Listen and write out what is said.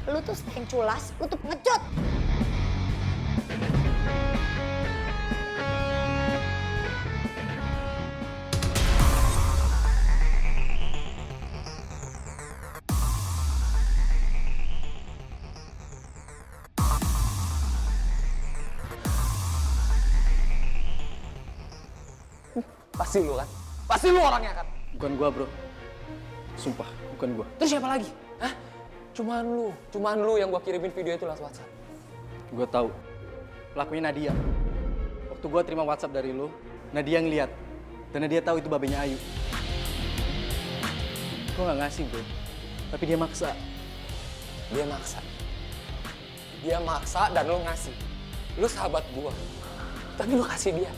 Lu tuh selain culas, lu tuh pengecut. Pasti lu kan? Pasti lu orangnya kan? Bukan gua, bro. Sumpah, bukan gua. Terus siapa lagi? Hah? Cuman lu yang gua kirimin video itu lewat WhatsApp. Gua tahu. Pelakunya Nadia. Waktu gua terima WhatsApp dari lu, Nadia ngeliat. Dan Nadia tahu itu babenya Ayu. Gua nggak ngasih, bro. Tapi dia maksa. Dia maksa dan lu ngasih. Lu sahabat gua. Tapi lu kasih dia.